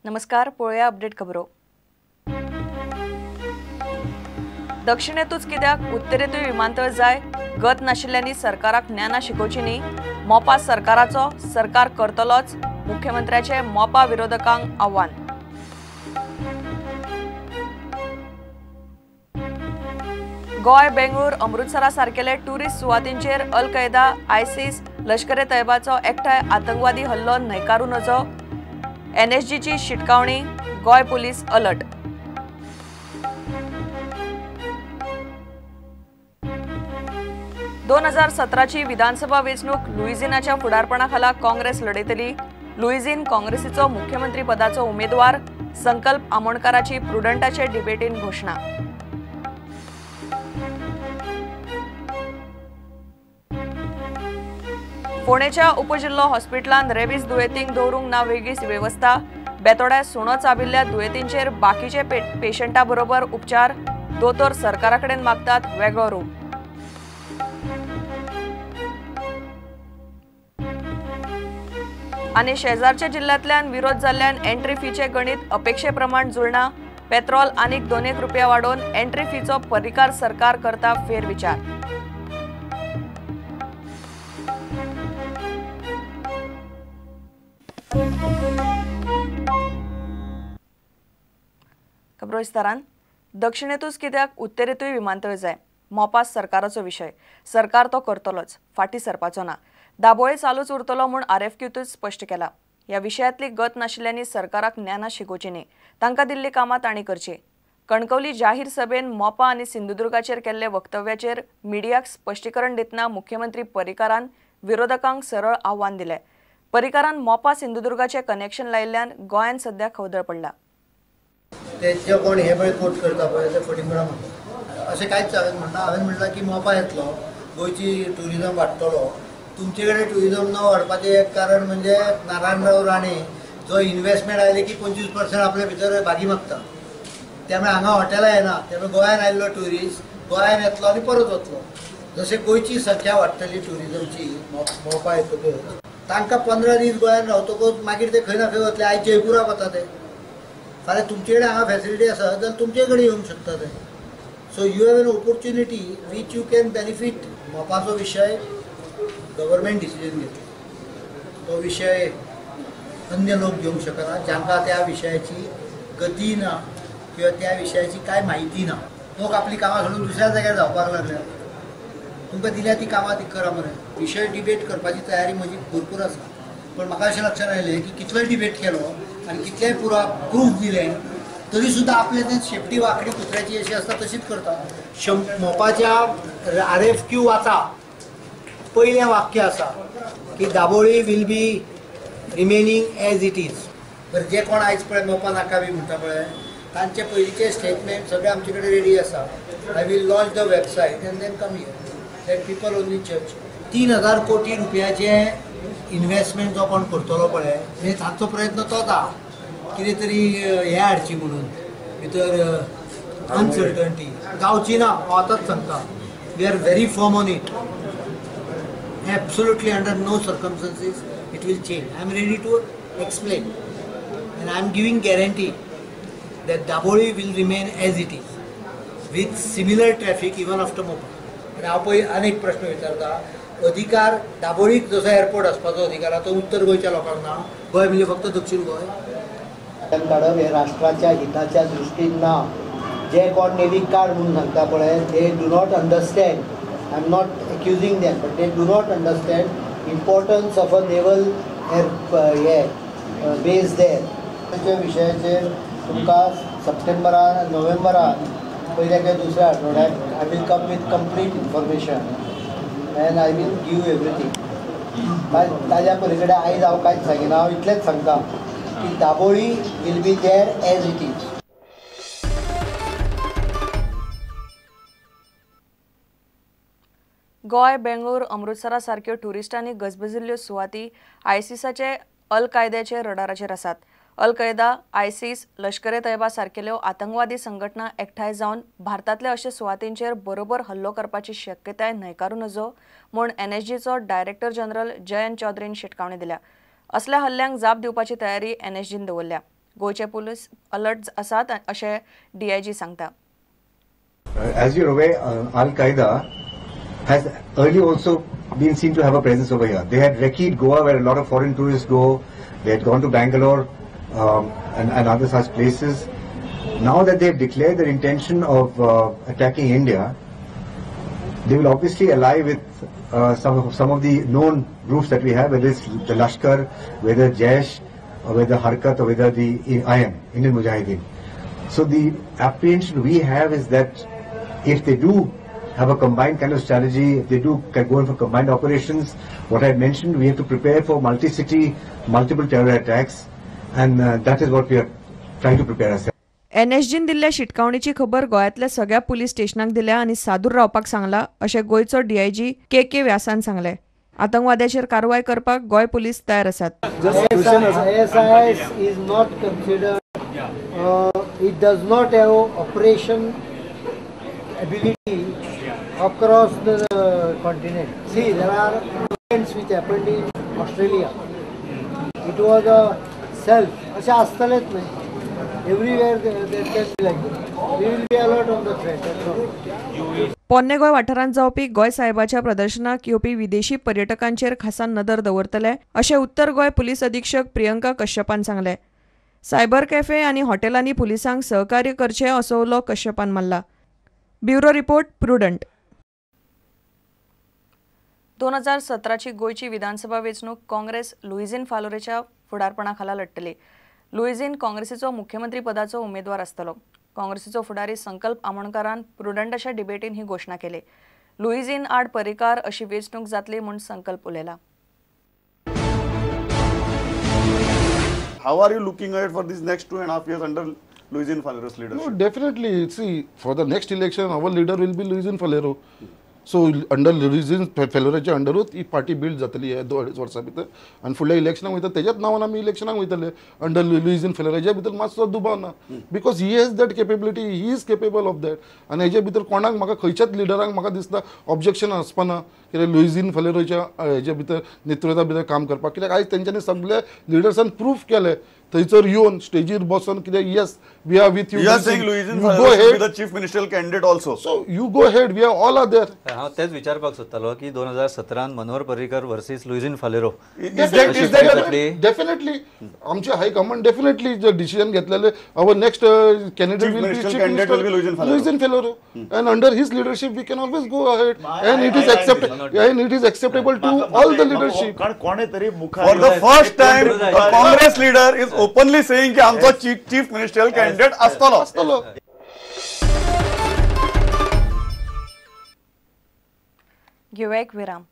नमस्कार, पळोवया अपडेट खबरो. दक्षिणेतूच कित्याक उत्तरेतूय विमानतळ जाय, गत नाशिल्ल्यांनी सरकाराक ज्ञानां शिकोवची न्ही. मोपा सरकाराचो, सरकार करतलोच, मुख्यमंत्र्याचे मोपा विरोधकांक आव्हान. गोंय, बेंगळूर, अमृतसरा सारकेले ट्युरिस्ट सुवातींचेर अल कैदा, आयसीस, लश्कर ए तैयबाचो एकठांय आतंकवादी हल्लो न्हयकारू नजो. एनएसजीची शिटकावणी, गोंय पुलीस अलर्ट. 2017ची विधानसभा वेंचणूक लुईझिनाच्या फुडारपणाखाला काँग्रेस लढयतली. लुईझिन काँग्रेसीचो मुख्यमंत्री पदाचो उमेदवार. संकल्प आमोणकाराची प्रुडंटाचे डिबेटीन घोशणा. फोंडेच्या उपजिल्लो हॉस्पिटलांत रेबीज दुयेंतींक दवरूंक ना वेगळी वेवस्था. बेतोड्या सुणो चाबिल्ल्या दुयेंतींचेर बाकीचे पेशंटा बरोबर उपचार. दोतोर सरकारा कडेन मागतात वेगळो रूम. आनी शेजारच्या जिल्ल्यांतल्यान विरोध जाल्ल्यान एंट्री फीचे गणित अपेक्षे प्रमाण जुळना. पेट्रोल आनीक 2 रुपया वाडोवन एंट्री फीचो परिकार सरकार करता फेरविचार. खबरो विस्तारान. दक्षिणेतूच कित्याक उत्तरेतूय विमानतळ जाय, मोपा सरकाराचो विशय, सरकार तो करतलोच, फाटीं सरपाचो ना. दाबोळे चालूच उरतलो म्हूण आरएफक्यूतूच स्पश्ट केला. ह्या विशयांतली गत नाशिल्ल्यांनी सरकाराक ज्ञानां शिकोवची न्ही, तांकां दिल्ली कामां तांणी करची. कणकवली जाहीर सभेन मोपा आनी सिंधुदुर्गाचेर केल्ले वक्तव्याचेर मिडियाक स्पश्टीकरण दितना मुख्यमंत्री पर्रीकारान विरोधकांक सरळ आव्हान दिलें. पर्रीकारान मोपा सिंधुदुर्गाचें कनेक्शन लायिल्ल्यान गोंयांत सध्या खवदळ पडला. ते जे कोण हे पळय कोट करता पळय ते फटींगपणा म्हणटा. अशें कांयच हांवें म्हणना. हांवें म्हणलां की मोपा येतलो, गोंयची ट्युरिजम वाडटलो. तुमचे कडेन ट्युरिजम न वाडपाचें एक कारण म्हणजे नारायणराव राणे जो इन्वेस्टमेंट आयले की 25% आपल्या भितर भागी मागता. त्यामुळे हांगा हॉटेलां येना, त्यामुळे गोंयान आयिल्लो ट्युरिस्ट गोंयान येतलो आनी परत वतलो. जशें गोंयची संख्या वाडटली ट्युरिजमची मोपा येतकच, तांकां 15 दीस गोंयान रावतकच मागीर ते खंय ना खंय वतले. आयज जयपुराक वता ते, फाल्यां तुमचे कडेन हांगा फॅसिलिटी आसा जाल्यार तुमचे कडेन येवंक शकता ते. So you have an opportunity which you can benefit. मोपाचो विशय गव्हर्मेंट डिसिजन घेतले, तो विशय अन्य लोक घेवंक शकना जांकां त्या विशयाची गती ना किंवा त्या विशयाची कांय म्हायती ना. लोक आपली कामां सोडून दुसऱ्या जाग्यार धांवपाक लागल्या. तुमकां दिल्या ती कामां ती करा मरे. विशय डिबेट करपाची तयारी म्हजी भरपूर आसा, पण म्हाका अशें लक्षांत आयलें की कितलोय डिबेट केलो आनी कितलेय पुरा प्रूफ दिलें तरी सुद्दां आपलें तें शेपटी वांकडी कुत्र्याची अशी आसता तशीच करता. मोपाच्या RFQ वाचा, पयलें वाक्य आसा की Dabolim will be remaining as it is. बरें, जे कोण आयज पळय मोपा नाका बी म्हणटा पळय तांचे पयलींचे स्टेटमेंट सगळे आमचे कडेन रेडी आसा. I will launch the website and then come here that people only judge. 3000 कोटी रुपयाचे इन्वेस्टमेंट जो कोण करतलो पळय म्हणजे तांचो प्रयत्न तोच आहा कितें तरी हें हाडची म्हणून भितर अनसर्टन्टी जावची ना. हांव आतांच सांगता, we are very firm on it. Absolutely under no circumstances it will change. I am ready to explain and I am giving guarantee that Dabolim will remain as it is with similar traffic even after Mopa. आनी हांव पळय आनीक प्रश्न विचारता, अधिकार दाबोळीक जसो airport आसपाचो अधिकार आहा तो उत्तर गोंयच्या लोकांक ना. गोंय म्हणजे फक्त दक्षिण गोंय काडप हे राष्ट्राच्या हिताच्या दृश्टीन ना. जे कोण नेवीक कार्ड म्हणून सांगता पळय they do not understand. I am not accusing them, but they do not understand importance of a naval air base there. ताच्या विशयाचेर तुमकां सप्टेंबरान नोव्हेंबरान पयल्या किंवा दुसऱ्या आठवड्याक I will come with complete information and I will give everything. ताज्या पलीकडे आयज हांव कांयच सांगिना. हांव इतलेंच सांगता की Dabolim will be there as it is. Goa, Bengaluru, अमृतसरा सारक्यो ट्युरिस्टांनी गजबजिल्ल्यो सुवाती आयसीसाचे अल कायद्याचे रडाराचेर आसात. अल कैदा, आयसीस, लश्कर ए तैयबा सारकेल्यो आतंकवादी संघटना एकठांय जावन भारतांतल्या अशा सुवातींचेर बरोबर हल्लो करपाची शक्यताय न्हयकारू नजो म्हूण एनएसजीचो डायरेक्टर जनरल जयंत चौधरीन शिटकावणी दिल्या. असल्या हल्ल्यांक जाप दिवपाची तयारी एनएसजीन दवरल्या. गोंयचे पुलीस अलर्ट आसात अशें डीआयजी सांगता. As you're aware, Al Qaeda has early also been seen to have a presence over here. They had recce'd Goa, where a lot of foreign tourists go. They had gone to Bangalore and other such places. Now that they have declared their intention of attacking India, they will obviously ally with some of the known groups that we have, whether it's the Lashkar, whether Jaish, or whether Harkat, or whether the IM, Indian Mujahideen. So the apprehension we have is that if they do have a combined kind of strategy, if they do go in for combined operations, what I mentioned, we have to prepare for multi-city, multiple terror attacks, and that is what we are trying to prepare ourselves. एनएसजीन दिल्ल्या शिटकावणीची खबर गोंयांतल्या सगळ्या police स्टेशनांक दिल्या आनी सादूर रावपाक सांगला अशें गोंयचो डीआयजी के के व्यासान सांगलें. आतंकवाद्याचेर कारवाय करपाक गोंय पुलीस तयार आसात. ISIS is not considered, it does not have operation ability across the continent. See, there are events which happened in Australia. It was a self. अशें आसतलेंच न्हय. Everywhere there can be like that. We will be alert on the threat. That's all. पोन्ने Goa वाठारांत जावपी गोंय साहेबाच्या प्रदर्शनाक येवपी विदेशी पर्यटकांचेर खासा नदर दवरतले अशें उत्तर गोंय पुलीस अधीक्षक प्रियंका कश्यपान सांगलें. सायबर कॅफे आनी हॉटेलांनी पुलिसांक सहकार्य करचें असो उलो कश्यपान मारला. Bureau report, Prudent. 2017ची गोंयची विधानसभा वेंचणूक काँग्रेस लुईझिन फालोरेच्या फुडारपणा खाला लढटली. लुईझिन काँग्रेसीचो मुख्यमंत्री पदाचो उमेदवार आसतलो. काँग्रेसीचो फुडारी संकल्प आमोणकारान प्रुडंटाच्या डिबेटीन ही घोशणा केली. लुईझिन आड परिकार अशी वेंचणूक जातली म्हूण संकल्प उलयला. How are you looking ahead for these next 2.5 years under Luizinho Faleiro's leadership? No, definitely. See, for the next election, our leader will be Luizinho Faleiro. So, under Luizinho Faleiroच्या अंडरूच he party build जातली ह्या 2-2.5 वर्सां भितर आनी फुडल्या इलेक्शनाक वयता तेज्याच नांवान आमी इलेक्शनाक वयतले. अंडर लुईझिन फालेरोच्या भितर मातसो दुबाव ना, because he has that capability, he is capable of that. आनी हेजे भितर कोणाक म्हाका खंयच्याच लिडरांक म्हाका दिसता ऑब्जेक्शन आसपाना कित्याक लुईझिन फालेरोच्या हेजे भितर नेतृत्वा भितर काम करपाक. कित्याक आयज तेंच्यांनी सगळे लिडर्सान प्रूफ केलें थंयसर येवन स्टेजीर बसून कितें, yes we are with you. You are saying Luizinho Faleiro should be the chief ministerial candidate also. So you go ahead, we are all are there. हांव तेच विचारपाक सोदतालो की 2017 मनोहर पर्रीकर वर्सीस लुईझिन फालेरो. डेफिनेटली आमचे हायकमांड डेफिनेटली जे डिसिजन घेतलेले, our next candidate will be chief minister Luizinho Faleiro, and under his leadership we can always go ahead, and it is accepted, and it is acceptable to all the leadership. कारण कोणे तरी मुखार for the first time a Congress leader is openly saying की आमचो chief ministerial candidate आसतलो. आसतलो. घेवया एक विराम.